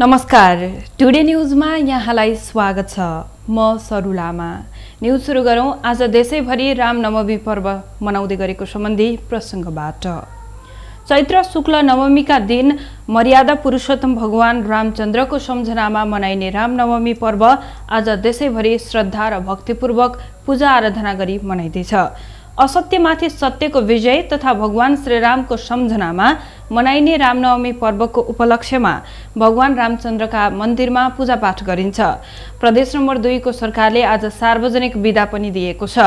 नमस्कार, टुडे न्यूजमा यहाँलाई स्वागत छ। म सरु लामा। न्यूज सुरु गरौं आज देशैभरि रामनवमी पर्व मनाउँदै गरेको सम्बन्धी प्रसंगबाट। चैत्र शुक्ल नवमीका दिन मर्यादा पुरुषोत्तम भगवान रामचन्द्रको सम्झनामा मनाइने रामनवमी पर्व आज देशैभरि श्रद्धा र भक्तिपूर्वक पूजा आराधना गरी मनाइँदैछ। असत्यमाथि सत्यको विजय तथा भगवान श्रीरामको सम्झनामा मनाइने रामनवमी पर्वको उपलक्ष्यमा भगवान रामचन्द्रका मन्दिरमा पूजापाठ गरिन्छ। प्रदेश नम्बर 2 को सरकारले आज सार्वजनिक बिदा पनि दिएको छ।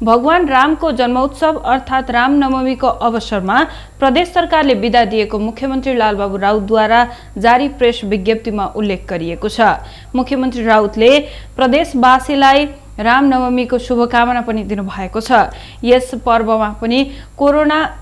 भगवान रामको जन्मोत्सव अर्थात् रामनवमीको अवसरमा प्रदेश सरकारले बिदा दिएको मुख्यमन्त्री लालबाबु राउतद्वारा जारी प्रेस विज्ञप्तिमा उल्लेख गरिएको छ। मुख्यमन्त्री राउतले प्रदेशवासीलाई रामनवमीको शुभकामना पनि दिनुभएको छ। यस पर्वमा पनि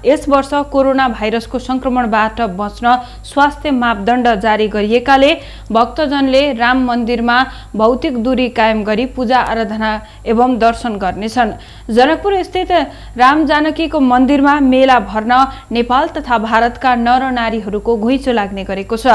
यस वर्ष कोरोना भाइरसको संक्रमणबाट बच्न स्वास्थ्य मापदण्ड जारी गरिएकाले भक्तजनले राम मन्दिरमा भौतिक दूरी कायम गरी पूजा आराधना एवं दर्शन गर्नेछन्। जनकपुर स्थित राम जानकीको मन्दिरमा मेला भर्न नेपाल तथा भारतका नर नारीहरूको घुइँचो लाग्ने गरेको छ।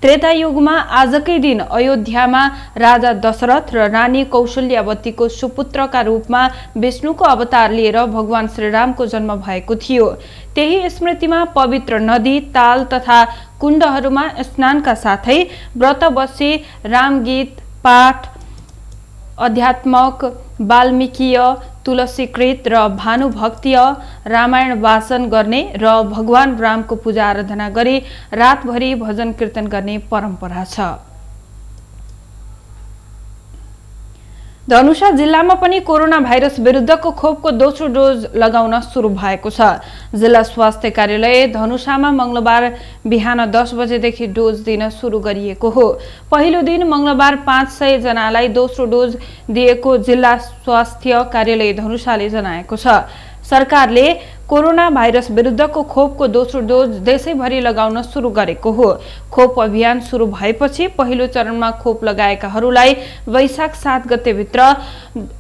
त्रेता युगमा आजकै दिन अयोध्यामा राजा दशरथ र रानी कौशल्यावतीको सुपुत्रका रूपमा विष्णुको अवतार लिएर भगवान श्रीरामको जन्म भएको थियो। त्यही स्मृतिमा पवित्र नदी, ताल तथा कुण्डहरूमा स्नानका साथै व्रत बसी रामगीत पाठ, अध्यात्मक, वाल्मीकीय, तुलसीकृत र भानुभक्तीय रामायण वाचन गर्ने र भगवान रामको पूजा आराधना गरी रातभरि भजन कीर्तन गर्ने परम्परा छ। धनुषा जिल्लामा पनि कोरोना भाइरस विरुद्धको खोपको दोस्रो डोज लगाउन सुरु भएको छ। जिल्ला स्वास्थ्य कार्यालय धनुषामा मंगलबार बिहान 10 बजेदेखि डोज दिन सुरु गरिएको हो। पहिलो दिन मंगलबार 500 जनालाई दोस्रो डोज दिएको जिल्ला स्वास्थ्य कार्यालय धनुषाले जनाएको छ। सरकारले कोरोना भाइरस विरुद्धको खोपको दोस्रो डोज देशैभरि लगाउन सुरु गरेको हो। खोप अभियान सुरु भएपछि पहिलो चरणमा खोप लगाएकाहरूलाई वैशाख 7 गतेभित्र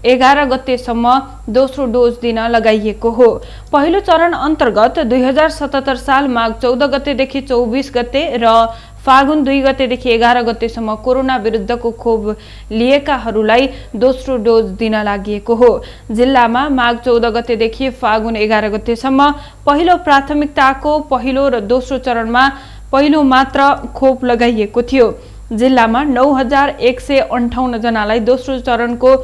11 गतेसम्म दोस्रो डोज दिन लगाइएको हो। पहिलो चरण अन्तर्गत 2077 साल माघ 14 गतेदेखि 24 गते र फागुन 2 गतेदेखि 11 गतेसम्म कोरोना विरुद्धको खोप लिएकाहरूलाई दोस्रो डोज दिन लागिएको हो। जिल्लामा माघ 14 गतेदेखि फागुन 11 गतेसम्म पहिलो प्राथमिकताको पहिलो र दोस्रो चरणमा पहिलो मात्र खोप लगाइएको थियो। जिल्लामा 9158 जनालाई दोस्रो चरणको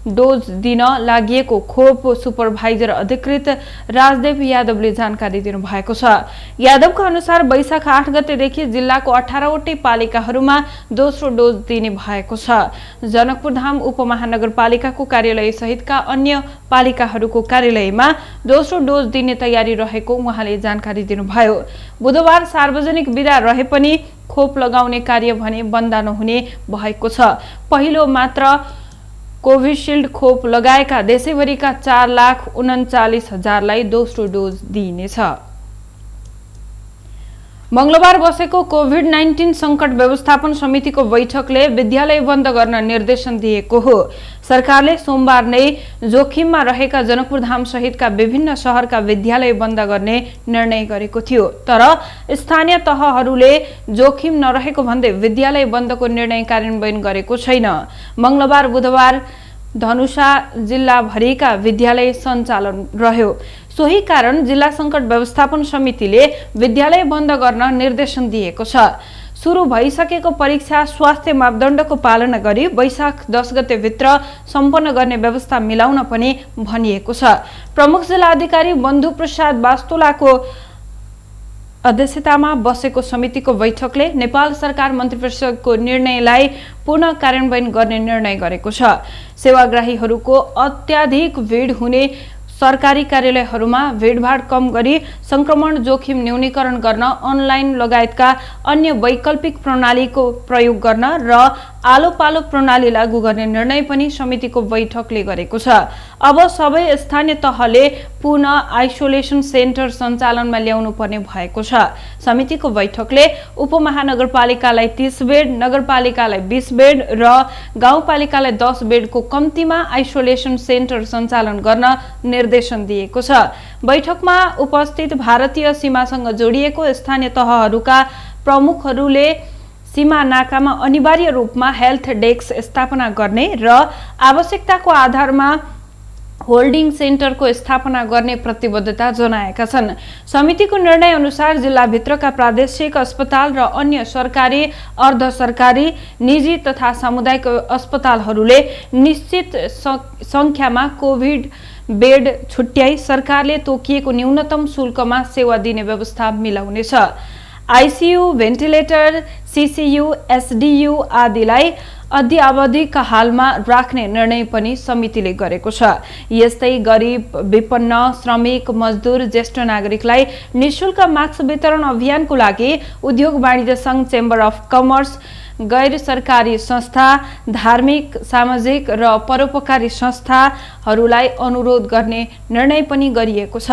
डोज दिन लागिएको खोप सुपरभाइजर अधिकृत राजदेव यादवले जानकारी दिनुभएको छ। यादवको अनुसार वैशाख 8 गतेदेखि जिल्लाको 18 वटै पालिकाहरूमा दोस्रो डोज दिने भएको छ। जनकपुर धाम उपमहानगरपालिकाको कार्यालय सहितका अन्य पालिकाहरूको कार्यालयमा दोस्रो डोज दिने तयारी रहेको उहाँले जानकारी दिनुभयो। बुधबार सार्वजनिक बिदा रहे पनि खोप लगाउने कार्य भने बन्द नहुने भएको छ। पहिलो मात्र कोभिशील्ड खोप लगाएका देशैभरिका 4,39,000लाई दोस्रो डोज दिइनेछ। मंगलबार बसेको कोभिड-19 संकट व्यवस्थापन समितिको बैठकले विद्यालय बन्द गर्न निर्देशन दिएको हो। सरकारले सोमबार नै जोखिममा रहेका जनकपुर धाम सहितका विभिन्न शहरका विद्यालय बन्द गर्ने निर्णय गरेको थियो। तर स्थानीय तहहरूले जोखिम नरहेको भन्दै विद्यालय बन्दको निर्णय कार्यान्वयन गरेको छैन। मंगलबार बुधबार धनुषा जिल्लाभरिका विद्यालय सञ्चालन रह्यो। सोही कारण जिल्ला संकट व्यवस्थापन समितिले विद्यालय बन्द गर्न निर्देशन दिएको छ। सुरु भइसकेको परीक्षा स्वास्थ्य मापदण्डको पालना गरी वैशाख 10 गते भित्र सम्पन्न गर्ने व्यवस्था मिलाउन पनि भनिएको छ। प्रमुख जिल्ला अधिकारी बन्धु प्रसाद वास्तुलाको अध्यक्षतामा बसेको समितिको बैठकले नेपाल सरकार मन्त्रिपरिषदको निर्णयलाई पुनः कार्यान्वयन गर्ने निर्णय गरेको छ। सेवाग्राहीहरूको अत्याधिक भीड हुने सरकारी कार्यालयहरूमा भीडभाड कम गरी संक्रमण जोखिम न्यूनीकरण गर्न अनलाइन लगायतका अन्य वैकल्पिक प्रणालीको प्रयोग गर्न र आलो पालो प्रणाली लागू गर्ने निर्णय पनि समितिको बैठकले गरेको छ। अब सबै स्थानीय तहले पुनः आइसोलेसन सेन्टर सञ्चालनमा ल्याउनु पर्ने भएको छ। समितिको बैठकले उपमहानगरपालिकालाई 30 बेड, नगरपालिकालाई 20 बेड र गाउँपालिकालाई 10 बेडको कम्तीमा आइसोलेसन सेन्टर सञ्चालन गर्न निर्देशन दिएको छ। बैठकमा उपस्थित भारतीय सीमासँग जोडिएको स्थानीय तहहरूका प्रमुखहरूले सीमा नाकामा अनिवार्य रूपमा हेल्थ डेस्क स्थापना गर्ने र आवश्यकताको आधारमा होल्डिङ सेन्टरको स्थापना गर्ने प्रतिबद्धता जनाएका छन्। समितिको निर्णय अनुसार जिल्लाभित्रका प्रादेशिक अस्पताल र अन्य सरकारी, अर्ध सरकारी, निजी तथा सामुदायिक अस्पतालहरूले निश्चित संख्यामा कोभिड बेड छुट्याई सरकारले तोकिएको न्यूनतम शुल्कमा सेवा दिने व्यवस्था मिलाउनेछ। आईसीयू, भेन्टिलेटर, सीसीयू, एसडीयू आदिलाई अद्यावधिक हालमा राख्ने निर्णय पनि समितिले गरेको छ। यस्तै गरिब, विपन्न, श्रमिक, मजदुर, ज्येष्ठ नागरिकलाई निशुल्क मास्क वितरण अभियानको लागि उद्योग वाणिज्य संघ, चेम्बर अफ कमर्स, गैर सरकारी संस्था, धार्मिक, सामाजिक र परोपकारी संस्थाहरूलाई अनुरोध गर्ने निर्णय पनि गरिएको छ।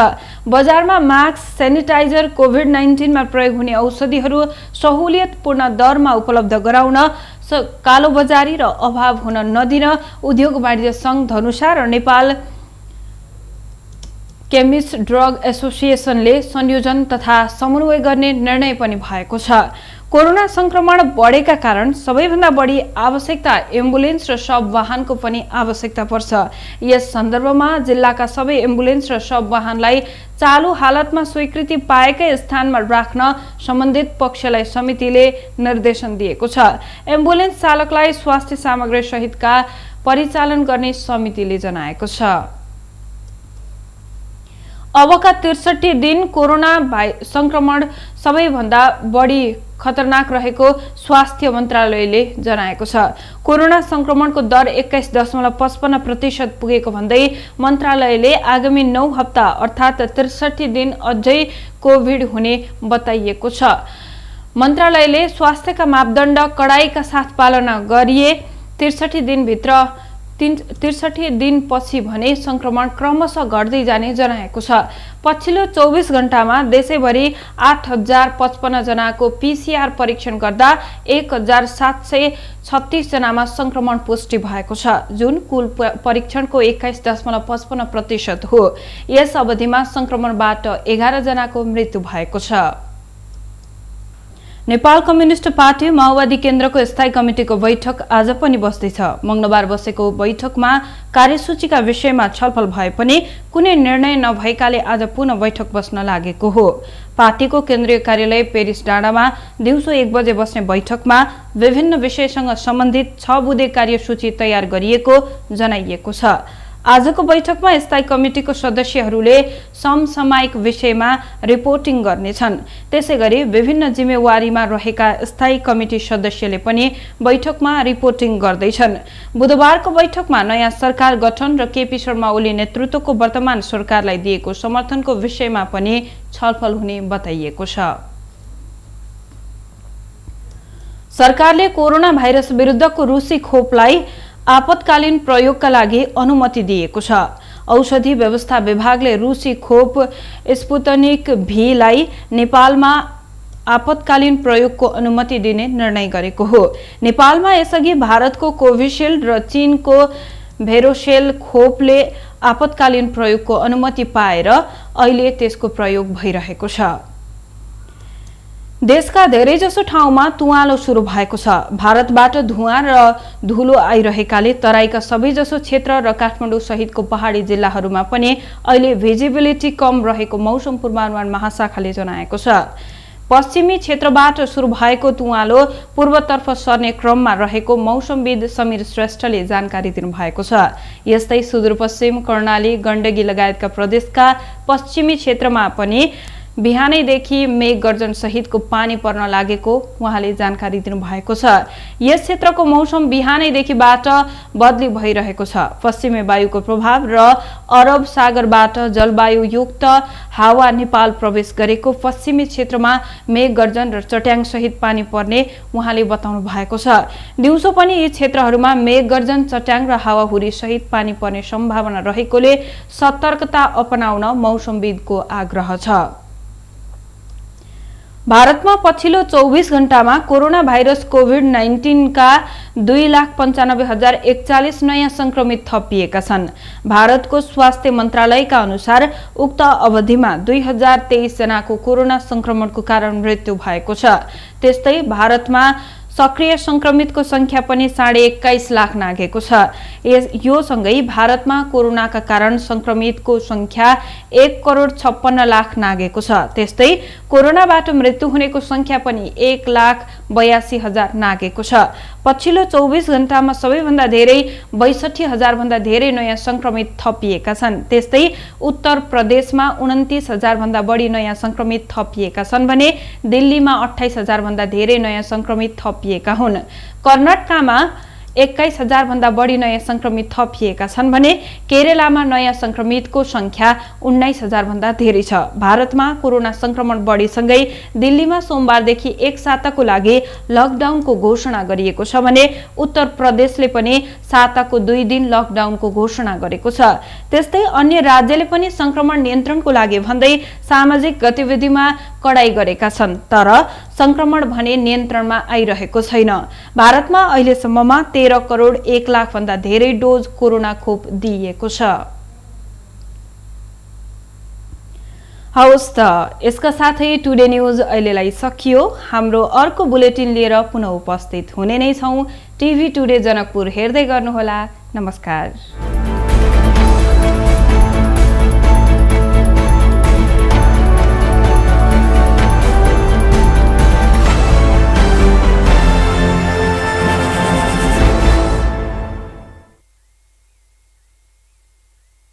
बजारमा मास्क, सेनिटाइजर, कोभिड-19 मा प्रयोग हुने औषधिहरू सहुलियतपूर्ण दरमा उपलब्ध गराउन, कालोबजारी र अभाव हुन नदिन उद्योग वाणिज्य संघ धनुषा र नेपाल केमिस्ट ड्रग एसोसिएसनले संयोजन तथा समन्वय गर्ने निर्णय पनि भएको छ। कोरोना संक्रमण बढेका कारण सबैभन्दा बढी आवश्यकता एम्बुलेन्स र शव वाहनको पनि आवश्यकता पर्छ। यस सन्दर्भमा जिल्लाका सबै एम्बुलेन्स र शव वाहनलाई चालू हालतमा स्वीकृति पाएकै स्थानमा राख्न सम्बन्धित पक्षलाई समितिले निर्देशन दिएको छ। एम्बुलेन्स चालकलाई स्वास्थ्य सामग्री सहितका परिचालन गर्ने समितिले जनाएको छ। अबका 63 दिन कोरोना संक्रमण सबैभन्दा बढी खतरनाक रहेको स्वास्थ्य मन्त्रालयले जनाएको छ। कोरोना संक्रमणको दर 21.55% पुगेको भन्दै मन्त्रालयले आगामी 9 हप्ता अर्थात् 63 दिन अझै कोभिड हुने बताइएको छ। मन्त्रालयले स्वास्थ्यका मापदण्ड कडाइका साथ पालना गरिए 63 दिनपछि भने संक्रमण क्रमशः घट्दै जाने जनाएको छ। पछिल्लो 24 घण्टामा देशैभरि 8055 जनाको पीसीआर परीक्षण गर्दा 1736 जनामा संक्रमण पुष्टि भएको छ, जुन कुल परीक्षणको 21.55% हो। यस अवधिमा संक्रमणबाट 11 जनाको मृत्यु भएको छ। नेपाल कम्युनिस्ट पार्टी माओवादी केन्द्रको स्थायी कमिटिको बैठक आज पनि बस्दैछ। मंगलबार बसेको बैठकमा कार्यसूचीका विषयमा छलफल भए पनि कुनै निर्णय नभएकाले आज पुनः बैठक बस्न लागेको हो। पार्टीको केन्द्रीय कार्यालय पेरिस डाँडामा दिउँसो 1 बजे बस्ने बैठकमा विभिन्न विषयसँग सम्बन्धित 6 बुँदे कार्यसूची तयार गरिएको जनाइएको छ। आजको बैठकमा स्थायी कमिटिको सदस्यहरूले समसामयिक विषयमा रिपोर्टिङ गर्नेछन्। त्यसैगरी विभिन्न जिम्मेवारीमा रहेका स्थायी कमिटी सदस्यले पनि बैठकमा रिपोर्टिङ गर्दैछन्। बुधबारको बैठकमा नयाँ सरकार गठन र केपी शर्मा ओली नेतृत्वको वर्तमान सरकारलाई दिएको समर्थनको विषयमा पनि छलफल हुने बताइएको छ। सरकारले कोरोना भाइरस विरुद्धको रुसी खोपलाई आपतकालीन प्रयोगका लागि अनुमति दिएको छ। औषधि व्यवस्था विभागले रुसी खोप स्पुतनिक भी लाई नेपालमा आपतकालीन प्रयोगको अनुमति दिने निर्णय गरेको हो। नेपालमा यसअघि भारतको कोभिशिल्ड र चीनको भेरोसेल खोपले आपतकालीन प्रयोगको अनुमति पाएर अहिले त्यसको प्रयोग भइरहेको छ। देशका धेरैजसो ठाउँमा तुवालो सुरु भएको छ। भारतबाट धुवाँ र धुलो आइरहेकाले तराईका सबैजसो क्षेत्र र काठमाडौँ सहितको पहाडी जिल्लाहरूमा पनि अहिले भिजिबिलिटी कम रहेको मौसम पूर्वानुमान महाशाखाले जनाएको छ। पश्चिमी क्षेत्रबाट सुरु भएको तुवालो पूर्वतर्फ सर्ने क्रममा रहेको मौसमविद समीर श्रेष्ठले जानकारी दिनुभएको छ। यस्तै सुदूरपश्चिम, कर्णाली, गण्डकी लगायतका प्रदेशका पश्चिमी क्षेत्रमा पनि बिहानैदेखि मेघ गर्जन सहितको पानी पर्न लागेको उहाँले जानकारी दिनुभएको छ। यस क्षेत्रको मौसम बिहानैदेखिबाट बदली भइरहेको छ। पश्चिमी वायुको प्रभाव र अरब सागरबाट जलवायु युक्त हावा नेपाल प्रवेश गरेको पश्चिमी क्षेत्रमा मेघ गर्जन र चट्याङ सहित पानी पर्ने उहाँले बताउनु भएको छ। दिउँसो पनि यी क्षेत्रहरूमा मेघ गर्जन, चट्याङ र हावाहुरी सहित पानी पर्ने सम्भावना रहेकोले सतर्कता अपनाउन मौसमविदको आग्रह छ। भारतमा पछिल्लो 24 घण्टामा कोरोना भाइरस कोभिड-19 का 2,95,041 नयाँ संक्रमित थपिएका छन्। भारतको स्वास्थ्य मन्त्रालयका अनुसार उक्त अवधिमा 2023 जनाको कोरोना संक्रमणको कारण मृत्यु भएको छ। त्यस्तै भारतमा सक्रिय संक्रमितको संख्या पनि 21.5 लाख नाघेको छ। यो सँगै भारतमा कोरोनाका कारण संक्रमितको संख्या 1.56 लाख नाघेको छ। त्यस्तै कोरोनाबाट मृत्यु हुनेको संख्या पनि 1,82,000 नाघेको छ। पछिल्लो 24 घण्टामा सबैभन्दा धेरै 62,000 भन्दा धेरै नयाँ संक्रमित थपिएका छन्। त्यस्तै उत्तर प्रदेशमा 29,000 भन्दा बढी नयाँ संक्रमित थपिएका छन् भने दिल्लीमा 28,000 भन्दा धेरै नयाँ संक्रमित थपिएका हुन्। कर्नाटकमा 21,000 भन्दा बढी नयाँ संक्रमित थपिएका छन् भने केरलामा नयाँ संक्रमितको संख्या 19,000 भन्दा धेरै छ। भारतमा कोरोना संक्रमण बढीसँगै दिल्लीमा सोमबारदेखि एक साताको लागि लकडाउनको घोषणा गरिएको छ भने उत्तर प्रदेशले पनि साताको 2 दिन लकडाउनको घोषणा गरेको छ। त्यस्तै अन्य राज्यले पनि संक्रमण नियन्त्रणको लागि भन्दै सामाजिक गतिविधिमा कडाई गरेका छन्, तर संक्रमण भने नियन्त्रणमा आइरहेको छैन। भारतमा अहिलेसम्ममा 13 करोड 1 लाख भन्दा धेरै डोज कोरोना खोप दिइएको छ। हवस् त, यसका साथै टुडे न्यूज अहिलेलाई सकियो। हाम्रो अर्को बुलेटिन लिएर पुनः उपस्थित हुने नै छौं। टिभी टुडे जनकपुर हेर्दै गर्नुहोला। नमस्कार।